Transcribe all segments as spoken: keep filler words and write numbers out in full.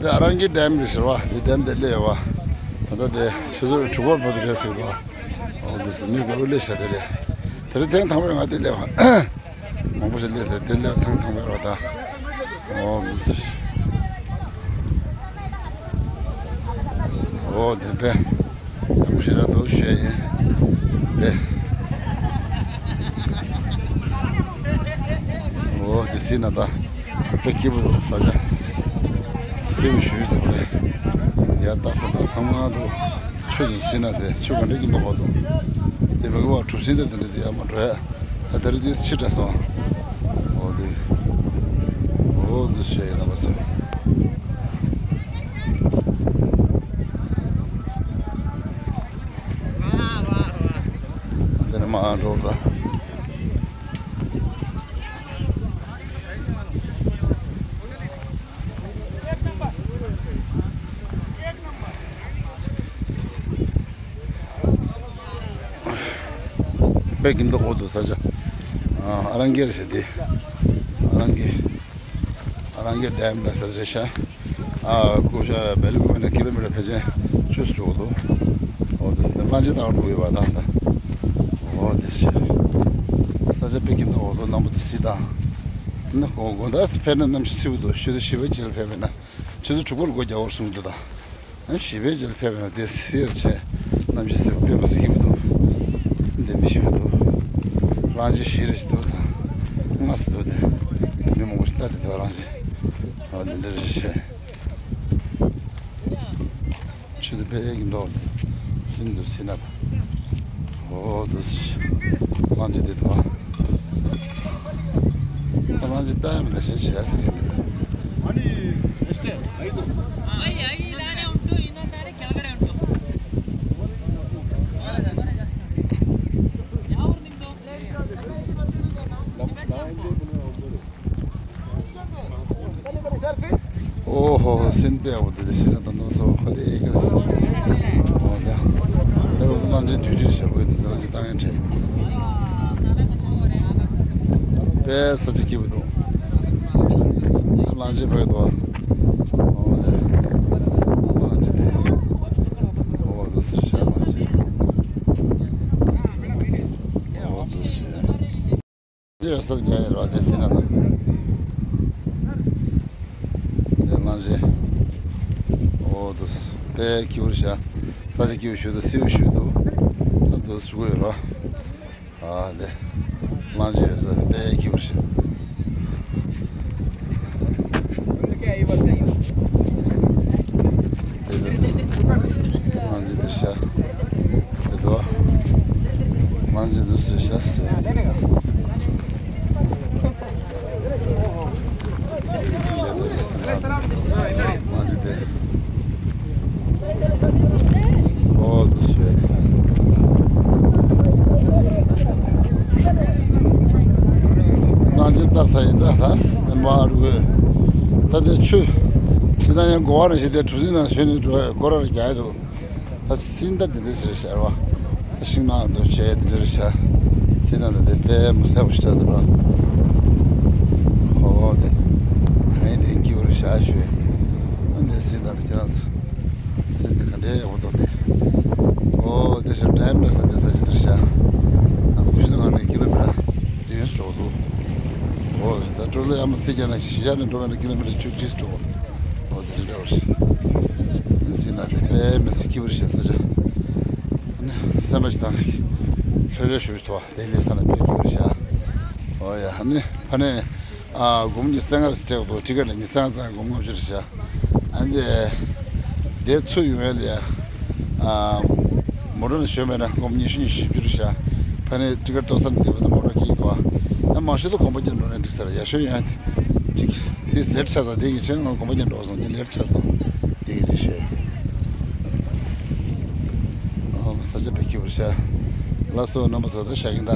དེ་ཨ་རང་གི་ཌེམ་རེད་ཟེར་བ། དེ་ཌེམ་དེ་སླེབས་པ། ད་ལྟ་དེ་ཆུ་ཚོད་དྲུག་པ་བར་དུ་རེད་ཟེར་གི་འདུག་འོ་འདུག་སེ་མི་དགའ་བོ་སླེབས་ཤག་དེ་རེད། དེ་རིང་ཐེངས་དང་པོ་ང་དེ་སླེབས་པ། མང་པོ་ཞིག་སླེབས་ཏེ་དེ་སླེབས་ཐེངས་དང་པོ་རེད་བ་ད། འོ་འདུག་སེ། འོ་དེ་པས། ཡག་པོ་ཞེ་དྲག་འདུག་ཞུ་ཡ་ཡིན། དེ། འོ་དེ་སྲིད་ན་ད། དཔེ་སྐྱིད་པོ་འདུག་ས་ཆ། སེའུ་ཞུ་འདུག་རེད། ཡ་ལྟ་ས་ད་ཚང་མ་འདུག་ཆུ་དེ་སྲིད་ན་དེ་ཆུ་ག་འདྲ་སྐྱིད་པོ་འདུག་དེ་བས་ཀྱི་བ་གྲུ་གཟིངས་དེ་དེ་འདྲ་དེ་ཡར་མར་འགྲོ་ཡ། ད་དེ་རིང་དེ་ཕྱི་དྲགས་སོང་། འོ་དེ། འོ་དེ་ཞེས་ཡིན་ན་མ་སོང་། འདི་ནས་མར་འགྲོ་དང་། དཔེ་སྐྱིད་པོ་འདུག་ས་ཆ། ཨ་རང་སྐྱེ་རེད་ཤག་དེ། ཨ་རང་སྐྱེ། ཨ་རང་སྐྱེ་ཌེམ་ལ་ས་ཆ་རེད་ཤག་ཨ་ཀུ་ཤ་བེ་ལི་ཀུ་མེ་ན་ཀི་ལོ་མི་ཊར་ཕལ་ཆེར་བཅུ་ཙམ་འགྲོ་གི་འདུག་འོ་དེ་ལ་ལྷན་ཅིག་ད་བར་འགྲོ་ཡོད་པ་དང་ད། འོ་དེ་ཤི། ས་ཆ་དཔེ་སྐྱིད་པོ་འདུག་འོ་དོ་གནམ་པོ་དེ་སྲིད་དང་། ན་ཧོ་དགོང་དག་ཕེབས་ན་གནམ་གཤིས་བསིལ་པོ་འདུག་ཆུ་ཚོད་བཞི་པ་རྗེས་ལ་ཕེབས་པས་ན། ཆུ་ཚོད་དྲུག་པར་སྒོ་རྒྱག་འོར་གསུངས་འདུག་ད། ཨ་བཞི་པའི་རྗེས་ལ་ཕེབས་པས་ན་དེ་སེར་ཆེ། གནམ་གཤིས་བསིལ་པོ་དཔེ་མི་སྲིད་སྐྱིད་པོ་འདུག་འདི་མི་ཤེས་པ་འདུག་གླང་ཆེན་བཞི་རེ་ཞིག་འདུག་ད། ལྔ་ཙམ་འདུག་དེ། མི་མང་པོ་ཞིག་ལྟ་དེ་འདུག་གླང་ཆེན། ཨ་འདི་འདྲ་རེ་ཞིག་བྱས། ཆུ་ཚོད་ཕལ་གྱི་མདོག་སྲིན་འདུག་སྲིན་ན་ད། འོ་དུ་སི་གླང་ཆེན་དེ་དང་། གླང་ཆེན་ལྟ་ཡང་མི་ཤེས་བྱས་ཟེར་གྱི་མེད། ཨོ་ཧོ་ཧོ། སིན་པེ་འོ་དེ་དེ་ཤི་ན་ད་ནོ་སོ་ཧོ་ལེ་གར་སི། ཨོ་ཡ། ད་གོ་སོ་གླང་ཆེན་དུས་དྲིལ་ཞབས་གོས་དེ་ཚོ་གླང་ཆེན་བཏང་ཡན་ཁྲེ། པེ་ས་ཆ་སྐྱིད་པོ་འདུག་གླང་ཆེན་བོད་དོ། ཨོ་ཡ། གླང་ཆེན་དེ། ཨོ་དེ་སི་ཤ་གླང་ཆེན། ཨོ་དེ་སི་ཡ། ཡོད་ས་རྒྱ་ཡོད་ར་དེ་སྲིད་ན་ད། དེ་གླང་ཆེན། ཨོ་དུ་དཔེ་སྐྱིད་པོ་ཤ། ས་ཆ་སྐྱིད་པོ་ཞུ་དུ་སེའུ་ཞུ་དུ། ཨ་དུ་ཞུ་གི་ཡོད་ར། ཨ་དེ། གླང་ཆེན་ཡོད་ས་དཔེ་སྐྱིད་པོ་ཤ། དེ་ལ་གླང་ཆེན་འདིར་ཤ། དེ་དོ། གླང་ཆེན་འདིར་ཤ་ཟེར། གླང་ཆེན་དེ། ཨོ་དུ་ཤ། གླང་ཆེན་ལྟ་ས་ཡིན་ད་ད་སེམས་པ་རུ། ད་དེ་ཆུ། ཇི་ལྟར་ཡང་གོ་བ་རེ་ཞིག་དེ་གྲུ་གཟིངས་ནང་ཞོན་ནས་འགྲོ་བའི་སྐོར་ར་རྒྱག་ཡ་འདུག་ད་སྲིན་ད་དེ་འདྲ་ཞིག་རེད་ཤག་ར་བ། ད་ཤིང་ནགས་འདུག་བྱས་དེ་འདྲ་རེད་ཤག་སྲིན་ན་ད་དེ་ཕལ་མི་གསལ་པོ་ཞིག་རེད་འདུག་ར། ཨོ་དེ། གང་ཡིན་དེ་སྐྱིད་པོ་རེད་ཤག་ཞུ། ཨ་འདི་སྲིན་ད་དེ་ཁྱེད་རང་ཚོ། སྲིན་དེ་ག་འདྲའི་ཡག་པོ་འདུག་དེ། ཨོ་དེ་ཤག་ཌེམ་རེད་ས་དེ་ས་ཆ་དེ་རེད་ཤག་ཨ་ཀུ་ཤུ་ལ་ང་ནས་ཀི་ལོ་མི་ཊར་བདུན་འགྲོ་འདུག་ཨོ་ད་ཀྲོ་ལོ་ཡ་མ་ཚིག་རྒྱ་ན་གཞིས་ཆགས་ནས་འགྲོ་བས་ན་ཀི་ལོ་མི་ཊར་བཅུ་གཅིག་འགྲོ། ཨོ་དེ་འདྲ་བ་ཞིག་སྲིན་ན་དེ་དཔེ་མི་སྲིད་སྐྱིད་པོ་རེད་ཤག་ས་ཆ། ཨ་ནི་སེམས་པ་ཞིག་དང་། ལྷོད་ལྷོད་ཞུ་ཞུ་ཐུབ་པ་དེ་ལས་ས་ན་དཔེ་སྐྱིད་པོ་རེད་ཤག་ཨོ་ཡ་ཨ་ནི་ཕ་ནས། ཨ་སྒོར་མོ་ཉི་ཤུ་རྩ་ལྔ་རེ་སྤྲད་འདུག་ཊི་ཀེ་ཊི་ལ་ཉི་ཤུ་རྩ་ལྔ་སྒོར་མོ་ལྔ་བཅུ་རེད་ཤག་ཨ་ནི་དེ་ཚུར་ཡོང་ཡ་ལ་ཡ། ཨ་མོ་ཊ་ནས་ཞོན་པས་ན་སྒོར་མོ་ཉི་ཤུ་ཉི་ཤུ་བཅུ་རེད་ཤག་ཕ་ནས་ཊི་ཀེ་ཊི་ལྟོ་ས་ནས་བསྡད་པ་དང་མོ་ཊ་སྐྱེལ་གི་འདུག་ཨ་མང་ཤོས་དུ་གོམ་པ་བརྒྱབ་འགྲོ་ནས་འགྲིག་ས་རེད། ཡག་ཤོས་ཡོང་ཡ་ཊིག་ཊིག་ལེ་ཊི་ཆགས་སོང་། དེ་གི་ཕྱིར་ང་གོམ་པ་བརྒྱབ་འགྲོ་སོང་། ངས་ལེ་ཊི་ཆགས་སོང་། དེ་གི་རེད་ཤག་ཨ་ས་ཆ་དཔེ་སྐྱིད་པོ་རེད་ཤག་ལགས་སོ། རྣམ་པ་ཚོ་ད་ཤག་གིན་ད།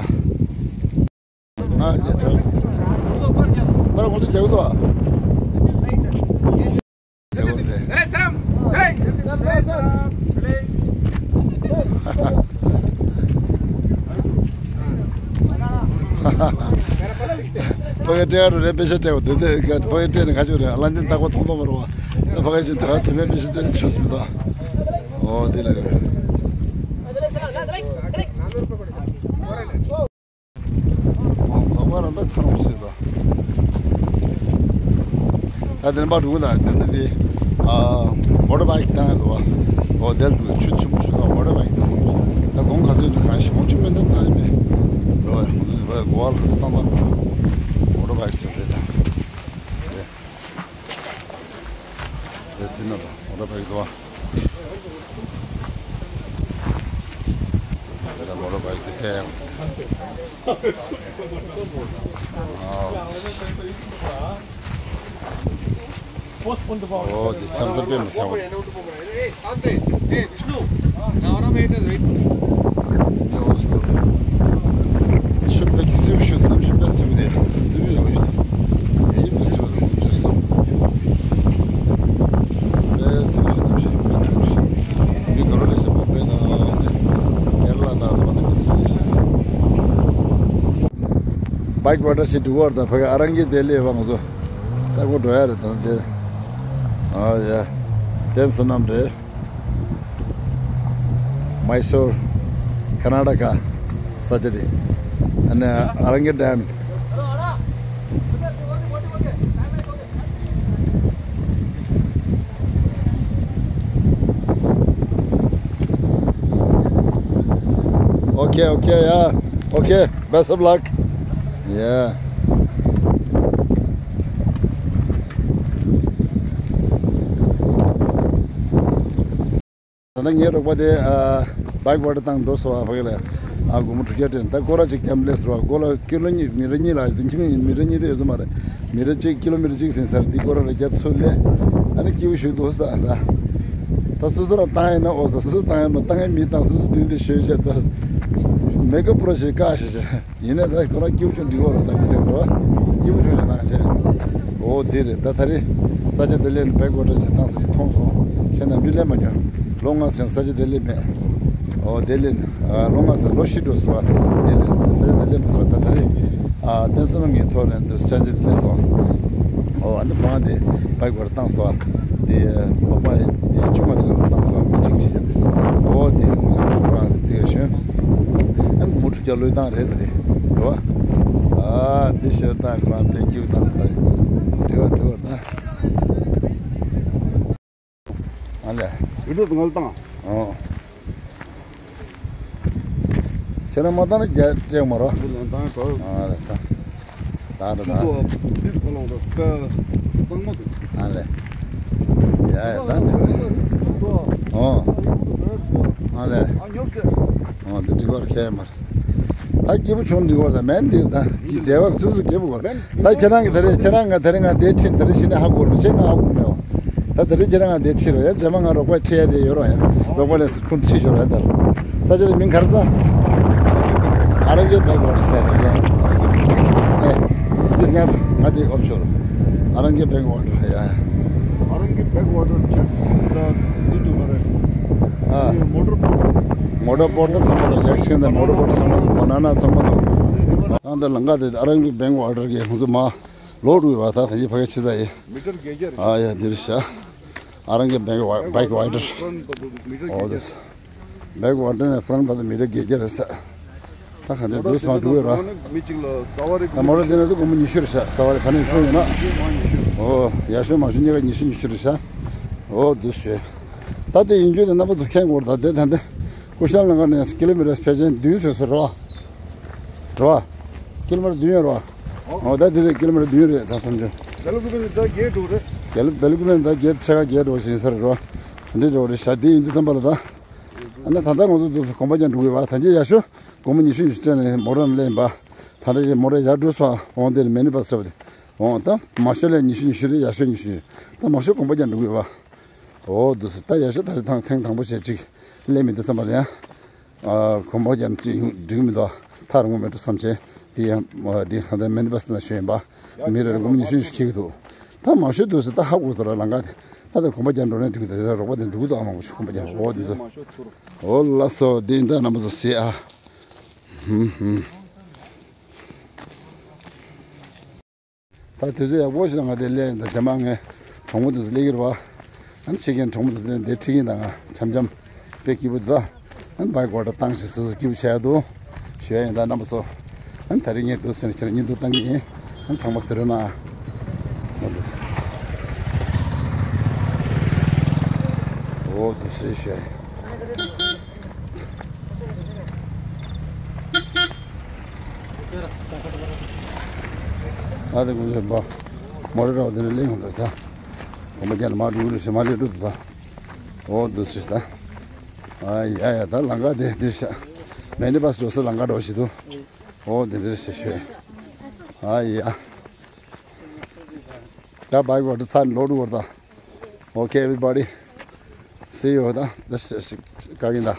ང་རྒྱལ་ཁྲལ། པར་ཁོང་ཚོ་རྒྱག་གི་འདུག་ཨ། རྒྱག་གི་འདུག་ལས་སམ། ལས་སམ། ཕ་གི་སྤྲད་རུ་རེད། པེ་ཤ་སྤྲད་པ་འདི་འདི་ཕ་གི་སྤྲད་ནས་ག་ཅིག་རེད། གླང་ཆེན་རྟག་པར་མཐོང་མཐོང་མ་རུང་བ། ཕ་གི་ཅིག་ད་དེ་མེད་པའི་ཤི་ཙེ་ཆོད་སོང་ད། ཨོ་དེ་ལ་ཡོད། ཨོ་བ་བ་རང་ད་ཁ་རོང་ཞིག་ད། ད་དེ་ནས་འགྲོ་གི་ད་དེ་འདི་དེ། ཨ་མོ་ཊ་བྷའིཀ་བཏང་ཡོད་པ། ཨོ་དེར་འགྲོ་ཆུ་ཆུ་མོ་ཞིག་ད་མོ་ཊ་བྷའིཀ་བཏང་། ད་གོང་ག་ཚོད་འདུག་གང་ཞིག་གོང་ཆུ་མེད་ད་ད་ཡིན་མེད། འགྲོ་བ་ཡང་འདི་བ་གོ་བ་ལ་བཏང་ད། མོ་ཊ་བྷའིཀ་ཟེར་དེ་ད། དེ་སྲིད་ན་དང་མོ་ཊ་བྷའིཀ་འདུག་ཨ། དེ་ལ་མོ་ཊ་བྷའིཀ་དེ་ཕལ་ཡང་། ཨོ་དེ་ཆམ་ས་དཔེ་མི་སྲིད་པ། ཆུ་དཔེ་སེར་པོ་ཞིག་གནམ་གཤིས་དཔེ་སེར་པོ་དེ་སེར་པོ་ཡོང་གི་ཡོད། དེ་ཡིན་དཔེ་སེར་པོ་དང་ཅུ་སོང་། དཔེ་སེར་པོ་ཞིག་གནམ་གཤིས་དཔེ་སེར་པོ་ཞིག་མི་ག་རོ་ལས་ཤ་བོམ་བེ་དང་ནི་ཀེ་ར་ལ་དང་དུ་བ་ནི་མི་དེ་ལས་ཤ། བྷའིཀ་ཝ་ཊར་ཞིག་འགྲོ་གི་ཡོད་རེད་ད། ཕ་གི་ཨ་རང་གི་དེ་ལས་བང་བཟོ་ལྟ་སྐོར་འགྲོ་ཡ་རེད་ད་དེ། ཨ་ཡ། དེ་བསོད་ནམས་རེད། Mysore, Karnataka, ས་ཆ་དེ། ཨ་ནི་Arangi Dam. Okay, okay, yeah. Okay, best of luck. Yeah. ད་ལྟ་ངའི་རོགས་པ་དེ་ཨ་བྷའིཀ་ཝ་ཊར་བཏང་འགྲོ་སོང་བ། ཕ་གི་ལ་ཨ་སྒོར་མོ་དྲུག་བརྒྱ་སྤྲད། ད་སྐོར་ར་ཅིག་བརྒྱབ་སླེབས་སོང་བ། སྐོར་ར་ཀི་ལོ་གཉིས་མི་ར་གཉིས་ལ་ཟིན་ཁྱིམ་མི་ར་གཉིས་དེ་ཡོད་ས་མ་རེད། མི་ར་གཅིག་ཀི་ལོ་མི་ཊར་གཅིག་ཟིན་ས་རེད། འདི་སྐོར་ར་ར་བརྒྱབ་ཚུར་སླེབས། ཨ་ནི་སྐྱིད་པོ་ཞིག་འདུག་ས་ད། ད་སོ་སོ་ར་བཏང་ཡིན་ན་ཨོ་ད། སོ་སོ་བཏང་ཡིན་མ་བཏང་ཡིན་མི་བཏང་སོ་སོ་མདུན་དེ་ཞོལ་བྱས་ད། མེ་ཀ་པུ་ར་ཞིག་བཀག་ཞེས་བྱས། ཡིན་ནའི་ད་ཁོ་རང་སྐྱིད་པོ་ཅུང་འགྲིག་གོ་ར་ད་གི་སེམས་འགྲོ་བ། སྐྱིད་པོ་ཅུང་ཞིག་གནང་བྱས། འོ་དེ་རེད་ད། ད་རེས་ས་ཆ་དེ་ལས་ནི་བྷའིཀ་ཝ་ཊར་ཞིག་བཏང་ས་ཞིག་མཐོང་སོང་། ཁྱེད་རྣམས་མི་ལེན་མ་མྱོང་། ལོ་ལྔ་ཟིན་ས་ཆ་དེ་ལས་མེད། འོ་དེ་ལས་ནི་ལོ་ལྔ་ཟིན་ལོ་བཞི་འགྲོ་ཟེར་བ། དེ་ལས་ནི་ས་ཆ་དེ་ལས་མེད་ཟེར་བ། ད་ད་རེས་བསྟན་སྲུང་རྣམ་གཉིས་ཐོག་ནས་འདི་ས་ཆ་དེ་ལས་སོང་། འོ་ཨ་ནི་ཁོ་རང་དེ་བྷའིཀ་ཝ་ཊར་བཏང་སོང་། དེ་ལོག་པ་དེ་ཆུང་མ་དེ་ལ་བཏང་སོང་། མི་གཅིག་བྱས་ཏེ། འོ་དེ་ང་ཁོ་རང་དེ་ག་ཞོན། ཨ་ནི་མུ་ཕྲུག་རྒྱ་ལོས་བཏང་རེད་དེ་རེད་རོ། ཨ་དེ་ཤར་ད་ཁོ་རང་དཔེ་སྐྱིད་བཏང་ས་རེད། འགྲིག་བ་འགྲིག་བ་ད། ཨ་ལས། ཡུལ་དུ་ང་བཏང་། ཨོ། ཁྱེད་རང་མ་བཏང་ན་རྒྱ་སྤྲད་མ་རོ། འདི་ལ་བཏང་གོ། ཨ་ལས་ད། ད་ད་ཆུ་ད། ཚོ་འདི་ཁོ་ལོང་ད་ཀ་གཙང་མ་འདུག་ཨ་ལས། ཡ་ཡ་ད་འགྲིག་བ་རེད། ཨོ། ཨ་ལས། ཨ་ཉོབ་ཚེ། ཨོ་འདི་འགྲིག་བར་ཁྱད་མ་རེད། ད་སྐྱིད་པོ་བྱུང་འགྲིག་བར་ད་མེད་འདིར་ད་ཀྱི་བདེ་བ་སུ་སུ་སྐྱིད་པོ་གོ། ད་ཁྱེད་རང་གི་དེ་རེད། ཁྱེད་རང་ང་དེ་རིང་ང་དེ་ཁྲིད་དེ་རེད། ཤི་ནས་ཧ་གོ་རུ་ཁྱེད་ང་ཧ་གོ་མེད་བ། ད་དེ་རིང་ཁྱེད་རང་ང་དེ་ཁྲིད་རོགས་ཡ། རྗེས་མ་ང་རོགས་པ་ཁྲིད་ཡ་དེ་ཡོད་རོགས་ཡ། རོགས་པ་ལས་ཁུར་ཁྲིད་ཤོར་ཡ་དེ། ས་ཆ་དེ་མིང་ག་རེ་ཟེར། ཨ་རང་གི་བྷེག་ཝ་ཊར་ཟེར་རེད་ཡ། ཨེ། དེ་ཉག་ང་དེ་ཨོབ་ཤོར། ཨ་རང་གི་བྷེག་ཝ་ཊར་རེད་ཡ། ཨ་རང་གི་བྷེག་ཝ་ཊར་ཇེག་སི་ཀིན་དང་འདི་འདུག་ག་རེད། ཨ། མོ་ཊར་བྷོཊ། མོ་ཊར་བྷོཊ་ཚང་མ་ལ་ཇེག་སི་ཀིན་དང་མོ་ཊར་བྷོཊ་ཚང་མ་བ་ན་ན་ཚང་མ་འདུག་ཨང་དེ་ལ་ང་དེ་ཨ་རང་གི་བྷེག་ཝ་ཊར་གི་ཧུན་སུ་མ། ལོག་འགྲོ་བ་ད་ད་ཡི་ཕ་གི་ཕྱི་ཚ་ཡི། མི་ཊར་བརྒྱད་བརྒྱ་རེད། ཨ་ཡ་འདིར་ཤ། ཨ་རང་གི་བྷེག་ཝ་བྷེག་ཝ་ཊར། ཕ་རན་ཊ་བར་དུ་མི་ཊར་ཨོ་བརྒྱད་བརྒྱ། དེ། བྷེག་ཝ་ཊར་ནས་ཕ་རན་ཊ་བར་དུ་མི་ཊར་བརྒྱད་བརྒྱ་རེད་ས། ད་ག་འདྲ་འདུག་སྨ་འགྲོ་བས་ར། མི་གཅིག་ལ་རྩ་བ་རེ། ད་མོ་ཊ་དེ་ནས་དུ་སྒོར་མོ་ཉི་ཤུ་རེད་ཤག་རྩ་བ་རེ་ག་ནས་ཤོར་ཡོད་ན། ཉི་ཤུ་མ་ཉི་ཤུ། ཨོ་ཡ་ཤོ་མ་ཤོ་གཉིས་ཀ་ཉི་ཤུ་ཉི་ཤུ་རེད་ཤག་ཨོ་འདུག་ཤོད། ད་དེ་ཡིན་རྒྱུ་དེ་རྣམ་པ་ཚོ་མཁྱེན་དགོས་རེད། ད་དེ་ད་འདི་ཀུ་ཤལ་ལང་ཀ་ནས་ཀི་ལོ་མི་ཊར་ཕལ་ཆེར་བདུན་ཙམ་ཟེར་རོ། རེད་བ། ཀི་ལོ་མི་ཊར་བདུན་ཡོད་རེད་བ། ཨོ་ད་དེ་རེད། ཀི་ལོ་མི་ཊར་བདུན་རེད་ད་བསམ་བྱུང་། བེ་ལ་ཀུ་པེ་ནས་ད་བརྒྱད་འགྲོ་རེད། བེ་ལ་བེ་ལ་ཀུ་པེ་ནས་ད་བརྒྱད་ཕྱེད་ཀ་བརྒྱད་འགྲོ་བཞིན་ས་རེད་བ། འདི་འགྲོ་རེད་ཤག་འདི་ཡིན་དུས་ཙམ་པ་ལ་ད། ཨ་ནི་ད་ལྟ་ང་ཚོ་འདུག་གོམ་པ་རྒྱག་འགྲོ་གི་བ། ད་གིན་ཡ་ཤོ་སྒོར་མོ་ཉི་ཤུ་ཉི་ཤུ་སྤྲད་ནས་མོ་ཊ་ནང་སླེབས་ཡིན་པ། ད་ལྟ་ཡི་མོ་ཊ་ཡར་འགྲོ་ས་འོང་དེ་ནས་མི་ནི་བྷ་སི་ཟེར་བ་དེ་འོང་། ད་མ་ཤོ་ལས་ཉི་ཤུ་ཉི་ཤུ་རེད། ཡ་ཤོ་ཉི་ཤུ་ཉི་ཤུ། ད་མ་ཤོ་གོམ་པ་རྒྱག་འགྲོ་གི་བ། འོ་འདུག་སེ་ད་ཡ་ཤོ་ད་རེས་ཐེངས་དང་པོ་བྱས་ཅིག་སླེབས་མི་འདུག་བསམ་པ་ལ་ཡང་། ཨ་གོམ་པ་རྒྱག་ཅིག་འགྲིག་མི་འདུག་ཐག་རིང་པོ་མེད་འགྲོ་བསམ་བྱས། དེ་ཡང་དེ་ཧ་ད་མི་ནི་བྷ་སི་ནང་ཞོན་ཡིན་པ། མི་རེར་སྒོར་མོ་ཉི་ཤུ་ཉི་ཤུ་འཁྱེར་གི་འདུག་ད་མ་ཤོ་འདུག་སེ་ད་ཧ་གོ་སོང་ར་ལམ་ཁ་དེ། ད་ལྟ་གོམ་པ་རྒྱག་འགྲོ་ནས་འགྲིག་གི་འདུག་དེ་རོགས་པ་དེ་འགྲོ་གི་འདུག་ཨ་མང་པོ་ཞིག་གོམ་པ་རྒྱག་འོ་འདི་ཚོ། འོ་ལགས་སོ། འདི་ཡིན་ད་རྣམ་པ་ཚོ་གཟིགས་ཨ། ཧུམ་ཧུམ། ད་དུས་ཚོད་ཡག་པོ་ཞིག་ང་དེ་སླེབས་ཡིན། ད་རྗེས་མ་ངས་གྲོགས་མོ་དེ་ཚོ་སླེབས་ཀྱི་རེད་བ། ཨ་ནི་ཕྱི་རྒྱལ་གྲོང་མི་དེ་ཚོ་དེ་ཁྲིད་ཀྱིན་དང་འཆམ་འཆམ་དཔེ་སྐྱིད་པོ་འདུག་ཨ་ནི་བའི་ཀོ་ཊར་བཏང་ཞིག་སོ་སོ་སྐྱིད་པོ་བྱས་འདུག་ཞུ་ཡ་ཡིན་ད་རྣམ་པ་ཚོ། ཨ་ནི་ད་རེས་ངས་འདུག་ཟེར་ནས་ཁྱེད་རང་བརྙན་ཐུང་བཏང་གི་ཡིན། ཨ་ནི་ཚང་མ་གཟིགས་རོགས་གནང་། འོ་འདུག་ཟེར་ཞུ་ཡ་ཡིན། ཨ་དེ་ཀུན་ཟེར་པ། མོ་རེ་རོགས་དེ་ནས་གླེང་ཡོང་འདུག་ད། གོམ་པ་རྒྱག་ནས་མར་འགྲོ་གི་རེད་ཟེར་མ་ལས་འགྲོ་འདུག་ད། འོ་འདུག་ཟེར་ད། ཨ་ཡ་ཡ་ད་ལམ་ཁ་དེ་དེ་ཤ། མེ་ནི་བྷ་སི་འགྲོ་ས་ལམ་ཁ་འགྲོ་བཞིན་འདུག་འོ་དེ་འདྲ་ཞེས་ཞུས། ཨ་ཡ། ད་བའི་ཀོ་ཊར་ཚར་ལོག་འགྲོ་བར་ད། Okay, everybody. See you ད། ད་ཞེས་ཞེས་བཀའ་གིན་ད།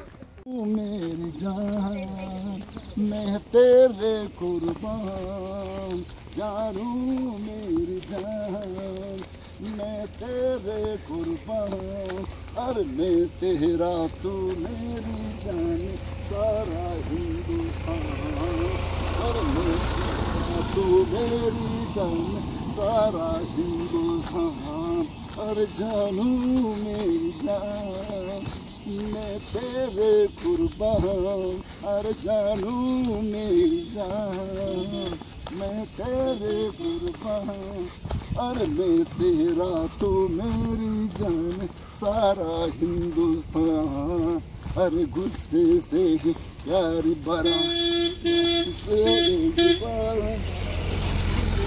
میری جان، میں تیرے قربان، جانو میری جان، میں تیرے قربان، ارے میں تیرا تو میری جان، سارا ہندوستان، ارے میں تیرا تو میری جان، سارا ہندوستان، ارے جانو میری جان، میں تیرے قربان، ارے جانو میری جان، میں تیرے قربان، ارے میں تیرا تو میری جان، سارا ہندوستان، ارے غصے سے پیار بھرا، غصے سے ایک بار،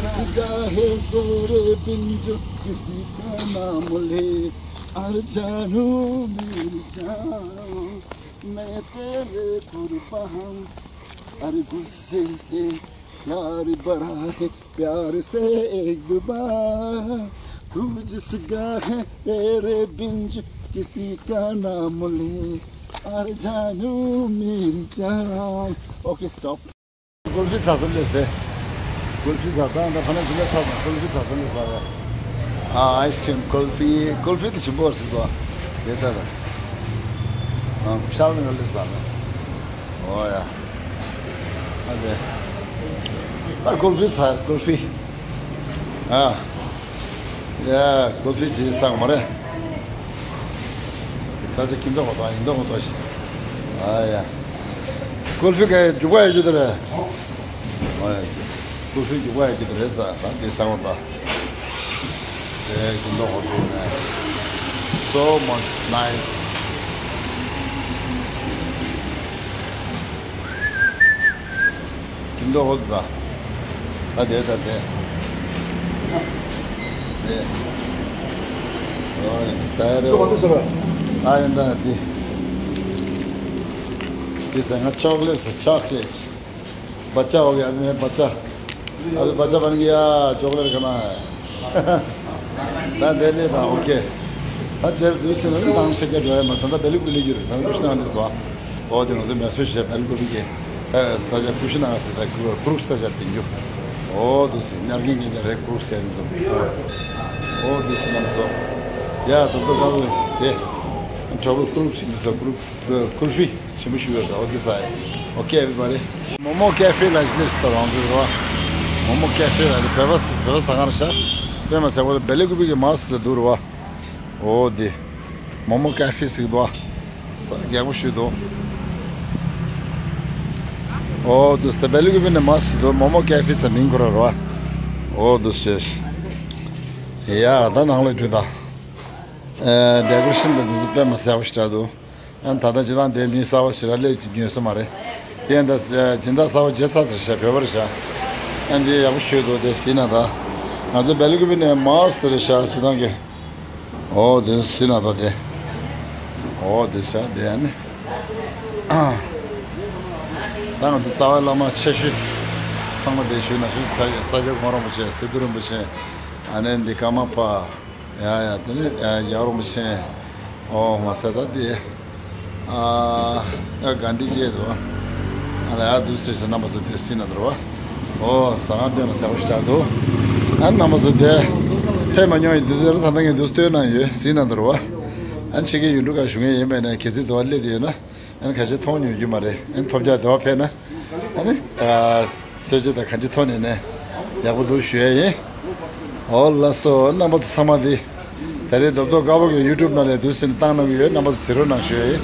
کس کا ہے تیرے بن جو کسی کا نام لے، ارے جانو میری جان، میں تیرے قربان، ارے غصے سے پیار بھرا ہے، پیار سے ایک دو بار، تو جس کا ہے تیرے بن جو کسی کا نام لے، ارے جانو میری جان۔ Okay, stop. ཀུལ་ཧྥི་ཟ་ས་སླེབས་ཏེ། ཀུལ་ཧྥི་ཟ་ས་ད་ཕ་ན་ཅི་ལ་ས་ད་ཀུལ་ཧྥི་ཟ་ས་སླེབས་ས་རེད། ཨ་ཨའི་སི་ཀྲིམ་ཀུལ་ཧྥི་ཀུལ་ཧྥི་དེ་ཞིམ་པོ་ཟིག་འདུག་དེ་ལྟ་ལ། ཨ་ཤར་ནས་སླེབས་ས་རེད། ཨོ་ཡ། ཨ་དེ། ད་ཀུལ་ཧྥི་ཟ་ཀུལ་ཧྥི། ཨ། ཡ། ཀུལ་ཧྥི་ཅིག་ཟ་མ་རེད། ཙ་ཅི་ཀིན་ཏོ་གོ་ཏོ་ཡིན་ཏོ་གོ་ཏོ་ཞིག་ཨ་ཡ། ཀུལ་ཧྥི་ག་རྒྱུག་པ་ཡ་རྒྱུ་དེ་རེད། ཨ་ཡ། ཀུལ་ཧྥི་རྒྱུག་པ་ཡ་རྒྱུ་དེ་རེད་ས་ད་འདི་ས་འོ་ད། དེ་ཀིན་ཏོ་གོ་ཏོ་ནས། So much nice. ཀིན་ཏོ་ཧོལ་ད། ད་དེ་ད་དེ། དེ། ཨོ་ཡ་ས་རེ། ཅོག་དེ་ཟེར་བ། ཨ་ཡ་ད་དེ། དེ་ཟེར་ང་ཅོག་ལེ་ཟེར་ཅོག་ལེ། بچہ ہو گیا ابھی میں بچہ۔ ابھی بچہ بن گیا، چاکلیٹ کھانا ہے۔ ད་དེ་ལས་ད་ཨོ་ཁེ། ད་ཅེར་དུས་སུ་ནི་ནང་ཤེས་ཀྱི་འགྲོ་ཡ་མ་ད་ད་བེ་ལི་ཀུ་ལི་གྱུར་ད་ཀུཤ་ནང་ལས་སོ། ཨོ་དེ་ང་ཚོ་མེ་སོ་ཤེ་བེ་ལི་ཀུ་ལི་གི། ད་ས་ཆ་ཀུཤ་ནང་སི་ད་ཀུ་རུག་ས་ཆ་དེ་རྒྱུ། ཨོ་དུས་སུ་ནར་གིན་གྱི་རེ་ཀུ་རུག་སེ་ནི་ཚོ། ཨོ་དུས་སུ་ནང་ཚོ། ཡ་ད་ད་ད་དེ། ཁྲོ་བོ་ཀུ་རུག་སི་ནི་ཚོ་ཀུ་རུག་ཀུལ་ཧྥི། ཞིམ་པོ་ཞིག་ཡོད་ཟེར་བ་འདི་ཟ་ཡ། Okay, everybody. མོ་མོ་ཀེ་ཧྥེ་ལ་ཞི་ལེ་སི་ཏོ་རང་འདུག་རོ། མོ་མོ་ཀེ་ཧྥེ་ལ་ནི་བེ་བ་སི་བེ་བ་ཟ་ཁང་རེད་ཤག་དཔེ་མ་ཟེར་བ་བེ་ལི་ཀུ་པི་གི་མ་སི་ལ་འདུག་རོ། འོ་དེ། མོ་མོ་ཀེ་ཧྥེ་ཟིག་འདུག་ས་རྒྱག་པོ་ཞུས་འདུག་འོ་དུ་སྟེ་བེ་ལི་ཀུ་པི་ནི་མ་སི་འདུག་མོ་མོ་ཀེ་ཧྥེ་ཟེར་མིང་ཁོ་ར་རོ། འོ་དུ་ཤེས། ཡ་ད་ནང་ལ་འགྲོ་ད། ཨ། ཌེ་ཀོ་རེ་ཤན་དང་འདི་ཚོ་དཔེ་མ་གསལ་པོ་ཞིག་འདྲ་འདུག་ཨ་ད་ལྟ་ཇི་ལྟར་འདིར་མི་གསར་པ་ཞིག་ར་སླེབས་ཀྱི་ཉོས་ས་མ་རེད། དེ་ཡང་ད་སྦྱིན་བདག་གསར་པ་བརྗེ་ཚར་ཟེར་བཤད་བོད་པ་རེད་ཤག་ཨ་འདི་ཡག་པོ་ཞུས་འདུག་དེ་སྲིད་ན་ད། ང་ཚོ་བེ་ལི་ཀུ་པི་ནས་མ་སི་དེ་རེད་ཤག་སྤྱི་བཏང་གི་ཨོ་དེ་སྲིད་ན་ད་དེ། ཨོ་དེ་ཤག་དེ་ཨ་ནི། ད་ང་ཚོ་རྩ་བའི་བླ་མ་ཆེ་ཤོས་ཚང་མ་དེ་ཞུས་ན་ཞུ་ས་སྐྱ་གོང་རིན་པོ་ཆེ་སི་ཏུ་རིན་པོ་ཆེ། ཨ་ནི་འདི་ཀརྨ་པ། ཡ་ཡ་དེ་ནི་ཡ་ཡ་རོང་ཆེན། ཨོ་མ་ཟད་ད་དེ། ཨ་ཡ་གྷན་དྷི་ཇི་དོ། ཨ་ལ་ཡ་དུ་སི་སི་རྣམ་པ་ཚོ་དེ་སྲིད་ན་དོ་རོ། ཨོ་ཟ་ཁང་དཔེ་མ་ཟ་བ་ཞིག་འདྲ་འདུག་ཨ་རྣམ་པ་ཚོ་དེ། ཕེབས་མ་མྱོང་ཡི་དུས་ཚོད་ད་ལྟ་ངས་དུ་སྟོན་གནང་ཡོད་སྲིད་ན་དོ་རོ། ཨ་ཕྱི་རྒྱལ་ཡུལ་གྲུ་ཁག་བཞུགས་མཁན་ཡིན་པས་ན་གལ་སྲིད་དུ་བ་སླེབས་དེ་ཡོད་ན། ཨན་ཁ་ཤས་མཐོང་མྱོང་རྒྱུ་མ་རེད། ཨན་ཐོབ་རྒྱག་དེ་བ་ཕེབས་ན། ཨ་ནི་ཨ་གསོལ་ཇ་དང་གང་ཅི་ཐོག་ནས་ནས་ཡག་པོ་འདུག་ཞུ་ཡ་ཡིན། ཨོ་ལགས་སོ་རྣམ་པ་ཚོ་ཚང་མ་འདི་ ད་རེས་རྡོབ་རྡོབ་དཀར་པོ་གི་ཡུ་ཊུབ་ནང་ལ་དུས་ཟིན་བཏང་གནང་གི་ཡོད། རྣམ་པ་ཚོ་གཟིགས་རོགས་གནང་ཞུ་ཡ་ཡིན།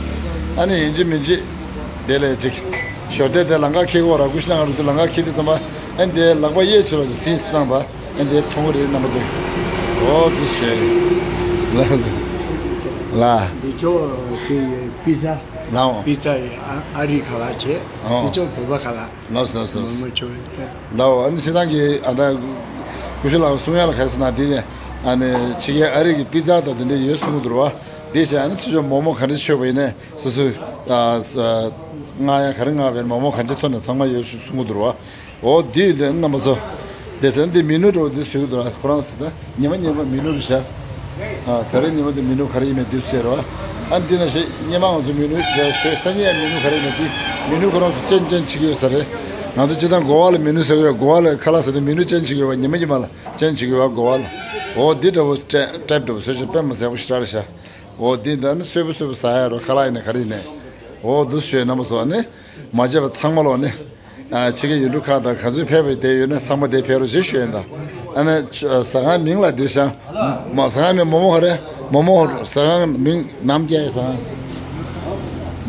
ཨ་ནི་ཡིན་གཅིག་མིན་གཅིག་དེ་ལས་ཅིག་ཞོར་དེ་དེ་ལམ་ཁ་འཁེལ་གི་ཡོད་ར། ཀུ་ཤུ་ནང་རུ་དེ་ལམ་ཁ་འཁེལ་དུས་ཙམ་པ་ཨ་ནི་དེ་ལག་པ་གཡས་ཕྱོགས་ལ་ཟིན་བཏང་པ་ཨ་ནི་དེ་མཐོང་གི་རེད། རྣམ་པ་ཚོ། འོ་དེ་ཞུ་ཡ་ཡིན། ལགས་སོ། ལགས། འདི་ཚོ་དེ་པི་ཛ། ལའོ། པི་ཛ་ཡི་ཨ་ཨ་རི་ཁ་ལག་བྱས། ཨོ། འདི་ཚོ་བོད་པ་ཁ་ལག། ལགས་སོ་ལགས་སོ། མོ་མོ་ཆོ་ཡི་ཁ་ལག། ལའོ། ཨ་ནི་སྤྱིར་བཏང་གི་ཨ་ད་ཀུ་ཤུ་ལགས་གསུང་ཡ་ལ་ག་རེ་ཟེར་ན་དེ་ཨ་ནི་ཕྱི་རྒྱལ་ཨ་རི་གི་པི་ཛ་དང་དེ་འདྲ་ཡོད་གསུང་གི་འདུག་ར་བ། དེ་བྱས་ཨ་ནི་ཚུར་ཕྱོགས་མོག་མོག་ག་འདྲ་མཆོད་པ་ཡིན་ནའི་སོ་སོའི་ཨ་ཨ་མངགས་ཡ་ག་རེ་མངགས་པའི་མོག་མོག་ག་འདྲ་ཐོན་ནའི་ཚང་མ་ཡོད་གསུང་གི་འདུག་ར་བ། འོ་དེ་ཡོད་དུས་རྣམ་པ་ཚོ། དེ་ཟེར་ན་འདི་མེ་ནུ་འདྲ་བོ་འདི་བཟོས་ཀྱི་འདུག་ར། ཁོ་རང་ཟེར་ན་ཉི་མ་ཉི་མ་མེ་ནུ་རེད་ཤག་ཨ་ད་རེས་ཉི་མ་འདི་མེ་ནུ་ག་རེ་ཡིན་མིན་འདི་བཤད་རོགས། ཨ་འདི་ན་ཞེས་སྔོན་མ་ང་ཚོ་མེ་ནུ་ཞེས་ཞེས་སང་ཉིན་མེ་ནུ་ག་རེ་ཡིན་མིན་འདི་མེ་ནུ་ཁོ་རང་ཚོ་ཅན་ཅན་བྱེད་ཀྱི་ཡོད་ས་རེད། ང་ཚོ་སྤྱིར་བཏང་གོ་བ་ལ་མེ་ནུ་ཟེར་གྱི་ཡོད། གོ་བ་ལ་ཁ་ལག་ཟེར་དུས་མེ་ནུ་ཅན་བྱེད་ཀྱི་ཡོད་པ། ཉི་མ་ཉི་མ་ལ་ཅན་བྱེད་ཀྱི་ཡོད་པ་གོ་བ་ལ། འོ་འདི་འདྲ་བོ་ཊེབ་འདྲ་བོ་བཟོས་ཤག་དཔེ་མི་སྲིད་པོ་ཞེ་དྲག་རེད་ཤག་འོ་འདི་འདྲ་ནི་སོས་པོ་སོས་པོ་ཟ་ཡ་རོ། ཁ་ལག་ཡིན་ནའི་ག་རེ་ཡིན་ནའི། འོ་འདུག་ཞུས་རྣམ་པ་ཚོ་ནི། མ་བརྗེད་པ་ཚང་མ་ལོག་ནི། ཨ་ཕྱི་རྒྱལ་ཡུལ་གྲུ་ཁག་དང་ག་ཚོད་ཕེབས་པའི་དེ་ཡོད་ན་ཚང་མ་དེ་ཕེབས་རོགས་ཞེས་ཞུ་ཡིན་ད། ཨ་ནི་ཟ་ཁང་མིང་ལ་འདིར་བཞག་མ་ཟ་ཁང་མིང་མོ་མོ་ག་རེ། མོ་མོ་ཟ་ཁང་མིང་ནམ་རྒྱལ་ཟ་ཁང་།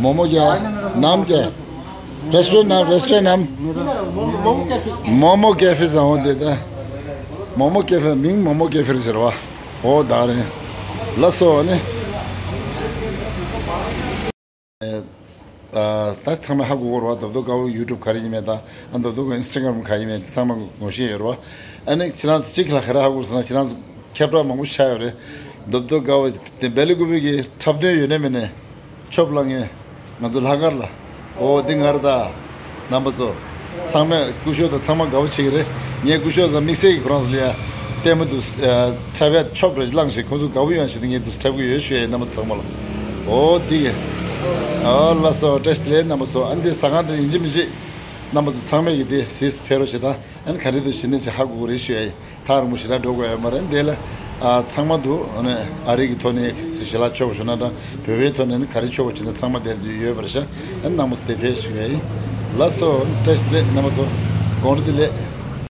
མོ་མོ་རྒྱལ། ནམ་རྒྱལ། རེ་སི་ཊོ་རན་ནམ། རེ་སི་ཊོ་རན་ནམ། མོ་མོ་ཀེ་ཧྥེ་ཟ་འོ་དེ་ད། མོ་མོ་ཀེ་ཧྥེ་མིང་མོ་མོ་ཀེ་ཧྥེ་རེད་ཟེར་བ། འོ་ད་རེད། ལགས་སོ་ནི། ཨ་ད་ཚང་མས་ཧ་གོ་གོ་རེད་བ། རྡོབ་རྡོབ་དཀར་པོ་ཡུ་ཊུབ་ག་རེ་ཡིན་མིན་དང་ཨ་རྡོབ་རྡོབ་ཀྱི་ཨིན་སི་ཊ་གྷ་རམ་ག་ཡིན་མིན་དེ་ཚང་མ་ངོ་ཤེས་ཡོད་རེད་བ། ཨ་ནི་ཁྱེད་རང་ཚོ་གཅིག་ལ་ག་རེ་ཧ་གོ་ཟེར་ན་ཁྱེད་རང་ཚོ་ཁྱབ་བསྒྲགས་མང་པོ་ཆགས་ཡོད་རེད། རྡོབ་རྡོབ་དཀར་པོ་དེ་སྦེལ་ཀོབ་ཀྱི་འཁྲབ་སྟོན་ཡོད་ནའི་མེད་ནའི་ཆོབ་ལ་ངས་ང་ཚོ་ལྷག་དཀར་ལ། འོ་འདི་ང་རེད་ད། རྣམ་པ་ཚོ། ཚང་མས་སྐུ་ཞབས་དང་ཚང་མ་དགའ་པོ་བྱེད་ཀྱི་རེད། ངས་སྐུ་ཞབས་དང་དམིགས་བསལ་གྱི་ཁོ་རང་ཚོ་ལ་ཡ་ལྟད་མོ་འདུག་ཨ་འཁྲབ་ཡ་ཆོབ་རེ་བླངས་ཤིག་ཁོང་ཚོ་དགའ་པོ་ཡོང་ཆེད་དུ་ངས་འདུག་འཁྲབ་ཀྱི་ཡོད་ཞུ་ཡ་ཡིན་རྣམ་པ་ཚང་མ་ལ། འོ་འདི་གི། ཨ་ལགས་སོ། བཀྲ་ཤིས་བདེ་ལེགས་རྣམ་པ་ཚོ། ཨ་འདི་ཟ་ཁང་དེ་ཡིན་གཅིག་མིན་གཅིག་རྣམ་པ་ཚོ་ཚང་མས་ཀྱི་དེ་གཟིགས་ཕེབས་རོགས་བྱེད་དང་། ཨ་ནི་ག་རེ་འདུག་ཞེ་ནས་ཅིག་ཧ་གོ་གི་རེད་ཞུ་ཡ་ཡིན། ཐག་རིང་པོ་ཞེ་དྲག་འགྲོ་དགོས་ཡོད་མ་རེད། འདི་ལ་ཨ་ཚང་མ་འདུག་ཨ་ནི་ཨ་རི་གི་ཐོག་ནས་ཞལ་ལག་མཆོད་པ་ཞུ་ན་དང་བོད་པའི་ཐོག་ནས་ནི་ག་རེ་མཆོད་པ་བྱེད་ན་ཚང་མ་དེར་འདུག་ཡོད་པར་ཤག་ཨ་ནི་རྣམ་པ་ཚོ་དེ་ཕེབས་ཞུ་ཡ་ཡིན། ལགས་སོ། བཀྲ་ཤིས་བདེ་ལེགས་རྣམ་པ་ཚོ། དགོང་དྲོ་བདེ་ལེགས།